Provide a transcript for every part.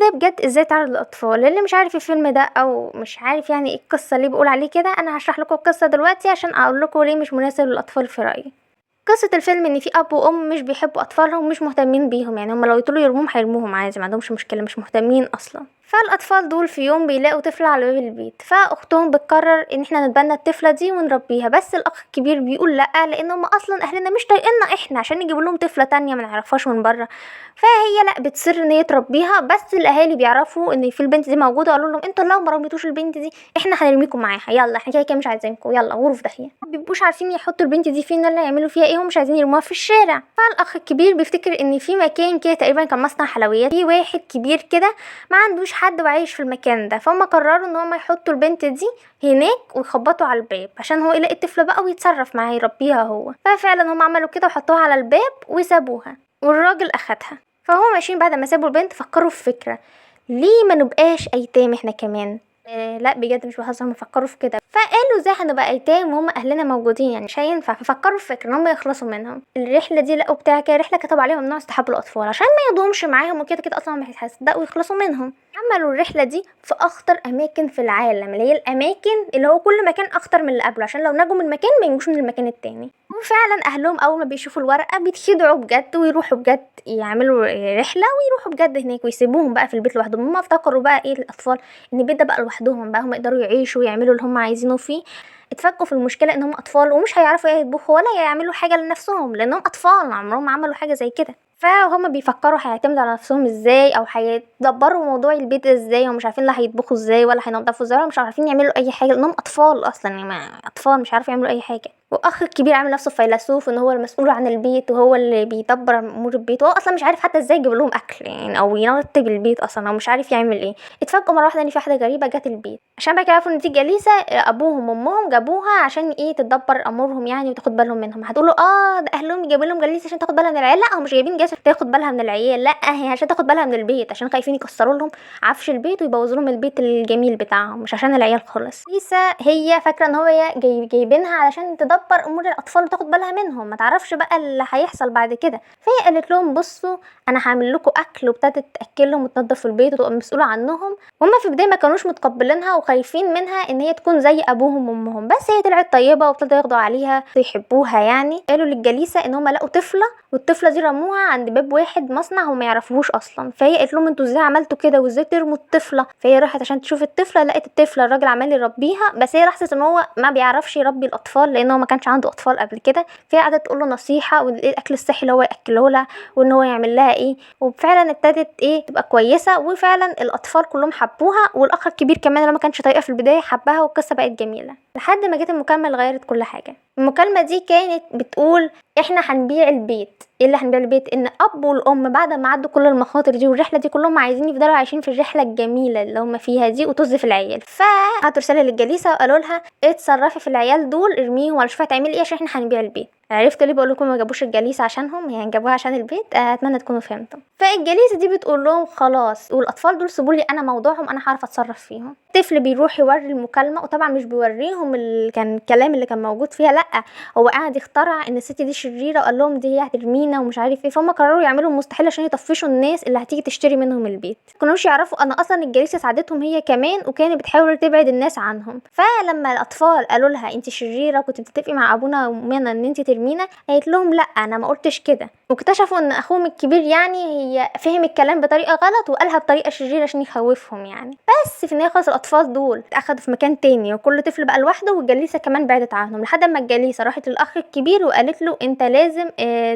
ده بجد ازاي تعرض للاطفال؟ اللي مش عارف الفيلم ده او مش عارف يعني ايه القصة اللي بيقول عليه كده، انا هشرح لكم القصة دلوقتي عشان اقول لكم ليه مش مناسب للاطفال في رايي. قصة الفيلم ان في اب وام مش بيحبوا اطفالهم ومش مهتمين بيهم، يعني هم لو يطولوا يرموهم هيرموهم عادي، ما عندهمش مشكلة، مش مهتمين اصلا. فالاطفال دول في يوم بيلاقوا طفله على باب البيت، فاختهم بتقرر ان احنا نتبنى الطفلة دي ونربيها، بس الاخ الكبير بيقول لا، لان هم اصلا اهلنا مش طايقيننا احنا عشان نجيب لهم طفله تانية ما نعرفهاش من بره. فهي لا بتصر ان هي تربيها، بس الاهالي بيعرفوا ان في البنت دي موجودة، قالوا لهم انتوا لو ما رميتوش البنت دي احنا هنرميكم معاها، يلا احنا كده كده مش عايزينكم، يلا غوروا في داهية. ما بيبقوش عارفين يحطوا البنت دي فين ولا يعملوا فيها ايه، ومش عايزين يرموها في الشارع. فالاخ الكبير بيفتكر ان في مكان كده تقريبا كان مصنع حلويات، في واحد كبير كده ما عندوش حد وعايش في المكان ده، فهم قرروا ان هم يحطوا البنت دي هناك ويخبطوا على الباب عشان هو يلاقي الطفلة بقى ويتصرف معاها يربيها هو. ففعلا هم عملوا كده وحطوها على الباب وسابوها، والراجل اخدها. فهو ماشيين بعد ما سابوا البنت فكروا في فكرة، ليه ما نبقاش ايتام احنا كمان؟ لا بجد مش بهزر، هم فكروا في كده. فقالوا ازاي هنبقى ايتام وهم اهلنا موجودين، يعني مش هينفع. ففكروا في فكرة ان هم يخلصوا منهم. الرحلة دي لقوا بتاع كده رحله كتبوا عليها ممنوع اصطحاب الاطفال عشان ما ياخدوهمش معاهم وكده كده اصلا ما هيصدقوا يخلصوا منهم. عملوا الرحلة دي في اخطر اماكن في العالم، اللي هي الاماكن اللي هو كل مكان اخطر من اللي قبله، عشان لو نجوا من مكان ما ينجوش من المكان التاني. وفعلا اهلهم اول ما بيشوفوا الورقة بيتخدعوا بجد ويروحوا بجد يعملوا رحله ويروحوا بجد هناك ويسيبوهم بقى في البيت لوحدهم. هم افتكروا بقى ايه الاطفال ان البيت ده بقى لوحدهم بقى، هم يقدروا يعيشوا ويعملوا اللي هم عايزينه فيه. اتفاجئوا في المشكلة ان هم اطفال ومش هيعرفوا يطبخوا ولا يعملوا حاجة لنفسهم لانهم اطفال عمرهم ما عملوا حاجة زي كده. فهم بيفكروا هيعتمدوا على نفسهم ازاي او هيدبروا موضوع البيت ازاي، ومش عارفين لا هيطبخوا ازاي ولا هينضفوا ازاي، ولا مش عارفين يعملوا اي حاجة لانهم اطفال اصلا، يعني اطفال مش عارفين يعملوا اي حاجة. واخ الكبير عامل نفسه فيلسوف ان هو المسؤول عن البيت وهو اللي بيدبر امور البيت، وهو اصلا مش عارف حتى ازاي يجيب لهم اكل يعني او يرتب البيت اصلا، او مش عارف يعمل ايه. اتفاجئوا مرة واحدة ان في واحدة غريبة جت البيت، عشان بقى يعرفوا ان دي جليسه ابوهم وامهم جابوها عشان ايه تدبر امورهم يعني وتاخد بالهم منهم. هتقولوا اه ده اهلهم جايبين لهم جليسه عشان تاخد بالها من العيال، لا هم مش جايبين جليسه تاخد بالها من العيال، لا هي عشان تاخد بالها من البيت، عشان خايفين يكسروا لهم عفش البيت ويبوظوا لهم البيت الجميل بتاعهم، مش عشان العيال خالص. ليسا هي فاكره ان هو جايبينها علشان تدبر امور الاطفال وتاخد بالها منهم، ما تعرفش بقى اللي هيحصل بعد كده. فهي قالت لهم بصوا انا هعمل لكم اكل، وابتدت تاكلهم وتنظف البيت وتبقى مسؤولة عنهم. وهم في البداية ما كانوش متقبلينها وخايفين منها ان هي تكون زي ابوهم وامهم، بس هي طلعت طيبة وابتدوا ياخدوا عليها ويحبوها. يعني قالوا للجليسه ان هم لقوا طفله، والطفله دي رموها عند باب واحد مصنع هم ما يعرفوهوش اصلا. فهي قالت لهم انتوا ازاي عملتوا كده وازاي ترموا الطفلة؟ فهي راحت عشان تشوف الطفلة، لقت الطفلة الراجل عمال يربيها، بس هي لاحظت ان هو ما بيعرفش يربي الاطفال لان هو ما كانش عنده اطفال قبل كده. فهي قعدت تقول له نصيحة وايه الاكل الصحي اللي هو ياكله لها وان هو يعمل لها ايه، وفعلا ابتدت ايه تبقى كويسة، وفعلا الاطفال كلهم حبوها، والاخ الكبير كمان اللي ما كانش طايقها في البداية حبها، والقصه بقت جميلة. لحد ما جت المكالمة اللي غيرت كل حاجة. المكالمة دي كانت بتقول احنا هنبيع البيت. ايه اللي هنبيع البيت؟ ان اب والام بعد ما عدوا كل المخاطر دي والرحلة دي كلهم عايزين يفضلوا عايشين في الرحلة الجميلة اللي هم فيها دي وطز في العيال. فبعتوا رسالة للجليسه وقالوا لها اتصرفي في العيال دول، ارميهم ولا شوفي هتعملي ايه عشان احنا هنبيع البيت. عرفت ليه بقول لكم ما جابوش الجليسه عشانهم، يعني جابوها عشان البيت. اتمنى تكونوا فهمتوا. فالجليسه دي بتقول لهم خلاص والاطفال دول سيبوا لي انا موضوعهم، انا هعرف اتصرف فيهم. الطفل بيروح يوري المكالمة، وطبعا مش بيوريهم كان الكلام اللي كان موجود فيها، لا هو قاعد يخترع ان الست دي شريرة وقال لهم دي هي هترمينا ومش عارف ايه. فهم قرروا يعملوا المستحيل عشان يطفشوا الناس اللي هتيجي تشتري منهم البيت. ما كانوش يعرفوا ان اصلا الجليسه ساعدتهم هي كمان، وكانت بتحاول تبعد الناس عنهم. فلما الاطفال قالوا لها انت شريرة كنت بتتفقي مع ابونا وامنا ان انت ترمينا، قالت لهم لا انا ما قلتش كده. واكتشفوا ان اخوهم الكبير يعني هي فهم الكلام بطريقة غلط وقالها بطريقة شريرة عشان يخوفهم يعني. بس في النهاية خالص الاطفال دول اتاخدوا في مكان تاني وكل طفل بقى لوحده، والجليسه كمان بعدت عنهم، لحد ما الجليسه راحت للاخ الكبير وقالت له انت لازم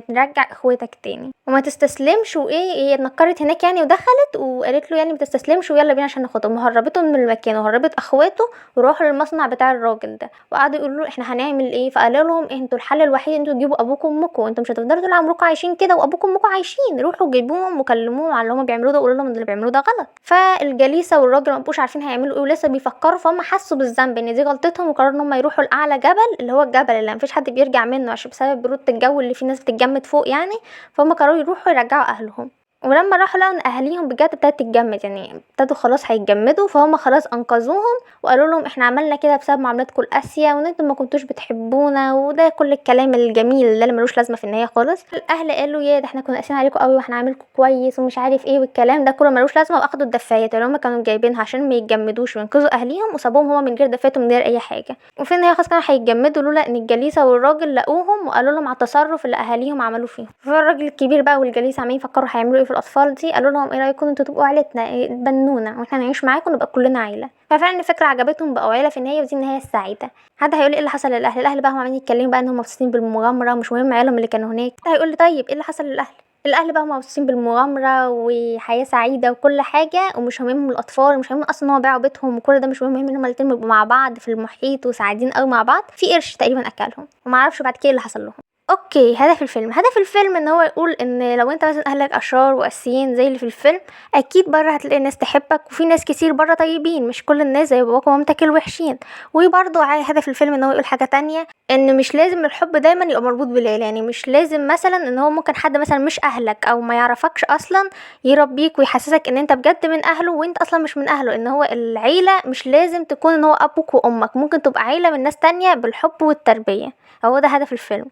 ترجع اخواتك تاني وما تستسلمش. وايه هي اتنكرت هناك يعني ودخلت وقالت له يعني ما تستسلمش ويلا بينا عشان ناخدهم. وهربتهم من المكان وهربت اخواته وراحوا للمصنع بتاع الراجل ده، وقعدوا يقولوا له احنا هنعمل ايه. فقالوا لهم انتوا الحل الوحيد انتوا تجيبوا ابوكم وامكم، انتوا مش هتفضلوا طول عمركم عايشين كده وابوكم وامكم عايشين، روحوا جيبوهم وكلموهم على اللي هم بيعملوه ده وقولوا لهم ان اللي بيعملوه ده غلط. فالجليسه والراجل ما بقوش عارفين هيعملوا ايه ولسه بيفكروا، فهم حسوا بالذنب ان دي غلطتهم وقرروا ان هم يروحوا لاعلى جبل اللي هو الجبل اللي مفيش حد بيرجع منه عشان بسبب برودة الجو اللي فيه ناس بتتجمد فوق يعني. فهم قرروا يروحوا يرجعوا اهلهم. ولما راحوا لقوا ان اهاليهم بجد ابتدت تتجمد، يعني ابتدوا خلاص هيتجمدوا، فهم خلاص انقذوهم وقالوا لهم احنا عملنا كده بسبب معاملتكم القاسية وان انتم ما كنتوش بتحبونا، وده كل الكلام الجميل اللي ملوش لازمه في النهاية خالص. الاهل قالوا يا ده احنا كنا قاسيين عليكم قوي واحنا عاملكم كويس ومش عارف ايه والكلام ده كله ملوش لازمه، واخدوا الدفايات اللي هم كانوا جايبينها عشان ما يتجمدوش وينقذوا اهاليهم، وسابوهم هما من غير دفايات ومن غير اي حاجة. وفي النهاية خلاص كانوا هيتجمدوا لولا ان الجليسه والراجل لقوهم وقالوا لهم على التصرف اللي اهاليهم عملوه فيهم. فالراجل الكبير بقى والجليسه عمالين يفكروا هيعملوا ايه في الاطفال دي، قالوا لهم ايه رايكم انتوا تبقوا عيلتنا، تبنونا واحنا نعيش معاكم ونبقى كلنا عيله. ففعلا الفكرة عجبتهم، بقوا عيله في النهاية، ودي النهاية السعيدة. حد هيقول ايه اللي حصل للاهل؟ الاهل بقى هم عمالين يتكلموا بقى انهم مبسوطين بالمغامره ومش مهم عيالهم اللي كانوا هناك. هيقول لي طيب ايه اللي حصل للاهل؟ الاهل بقى هم مبسوطين بالمغامره وحياه سعيدة وكل حاجة، ومش همهم الاطفال، ومش همهم اصلا ان هو باعوا بيتهم وكل ده مش مهم، المهم ان هما الاتنين بيبقوا مع بعض في المحيط وسعيدين قوي مع بعض. في قرش تقريبا اكلهم وما اعرفش بعد كده ايه اللي حصل لهم. okay، هدف الفيلم، هدف الفيلم ان هو يقول ان لو انت مثلا اهلك اشرار وقاسيين زي اللي في الفيلم، اكيد بره هتلاقي ناس تحبك، وفي ناس كتير بره طيبين، مش كل الناس زي باباك ومامتك الوحشين. وبرضه هدف الفيلم ان هو يقول حاجة تانية، ان مش لازم الحب دايما يبقى مربوط بالعيلة، يعني مش لازم مثلا ان هو ممكن حد مثلا مش اهلك او ما يعرفكش اصلا يربيك ويحسسك ان انت بجد من اهله وانت اصلا مش من اهله. ان هو العيلة مش لازم تكون ان هو ابوك وامك، ممكن تبقى عيله من ناس تانية بالحب والتربية. هو ده هدف الفيلم.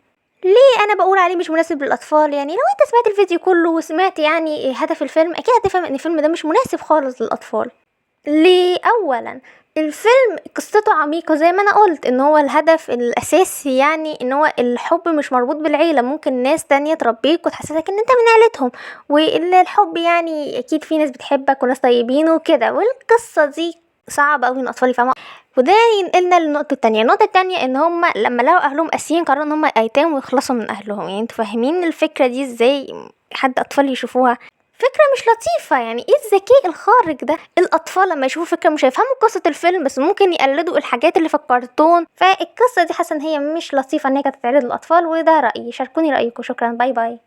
ليه انا بقول عليه مش مناسب للاطفال؟ يعني لو انت سمعت الفيديو كله وسمعت يعني هدف الفيلم اكيد هتفهم ان الفيلم ده مش مناسب خالص للاطفال. ليه؟ اولا الفيلم قصته عميقة زي ما انا قلت، ان هو الهدف الاساسي يعني ان هو الحب مش مربوط بالعيلة، ممكن ناس تانية تربيك وتحسسك ان انت من عيلتهم، والحب يعني اكيد في ناس بتحبك وناس طيبين وكده. والقصه دي صعب قوي ان الاطفال يفهموها. وده ينقلنا للنقطة التانية. النقطة التانية ان هم لما لقوا اهلهم قاسيين قرروا ان هم ايتام ويخلصوا من اهلهم. يعني انتوا فاهمين الفكرة دي ازاي حد اطفال يشوفوها؟ فكرة مش لطيفة. يعني ايه الذكاء الخارق ده؟ الاطفال لما يشوفوا فكرة مش هيفهموا قصة الفيلم، بس ممكن يقلدوا الحاجات اللي في الكرتون. فالقصة دي حاسة ان هي مش لطيفة ان هي كانت تتعرض للاطفال، وده رأيي. شاركوني رأيكم. شكرا، bye bye.